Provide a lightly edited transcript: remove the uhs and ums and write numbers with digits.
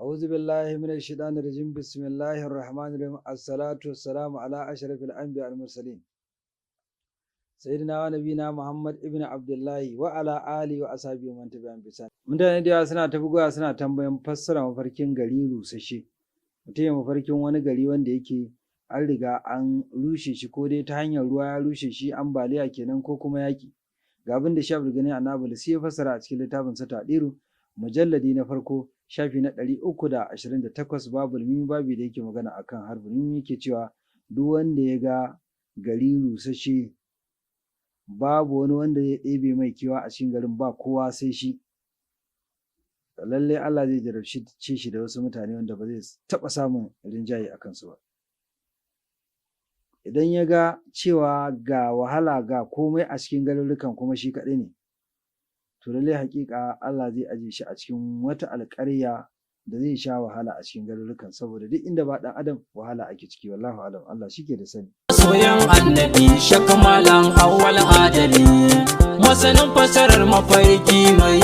أعوذ بالله من الشيطان الرجيم. بسم الله الرحمن الرحيم. الصلاة والسلام على أشرف الأنبياء المرسلين، سيدنا ونبينا محمد ابن عبد الله وعلى آله وأصحابه ومن تبعهم بإحسان. Mutane da yawa suna ta bugawa suna tambayan fassara mafarkin gari rusashe. Mutum ya mafarkin wani gari wanda yake an riga an rushe shi, ko dai ta hanyar ruwa ya rushe shi, ambaliya kenan, ko kuma yaƙi. Ga abin da Sheikh Abdulgani Annabulsi ya fassara a cikin littafin sa Tadiru, mujalladi na farko, shafi na 328, babu mimi, babu da yake magana akan harfin mimi. Yake cewa duk wanda ya ga gari rusashe, babu wani wanda zai ɗebe mai kewa a cikin garin, ba kowa sai shi, lallai Allah zai jarabce shi da wasu mutane wanda ba zai taɓa samun rinjaye a kansu ba. Idan ya ga cewa ga wahala, ga komai a cikin garurrukan, kuma shi kaɗai ne, to lallai haƙiƙa Allah zai aje shi a cikin wata alƙarya da zai sha wahala a cikin garurrukan, saboda duk inda ba ɗan adam, wahala ake ciki. Wallahu alam, Allah shi ke da sani. Soyan Annabi, Shakamalan Awwal Adali, masanin fasarar mafarki mai.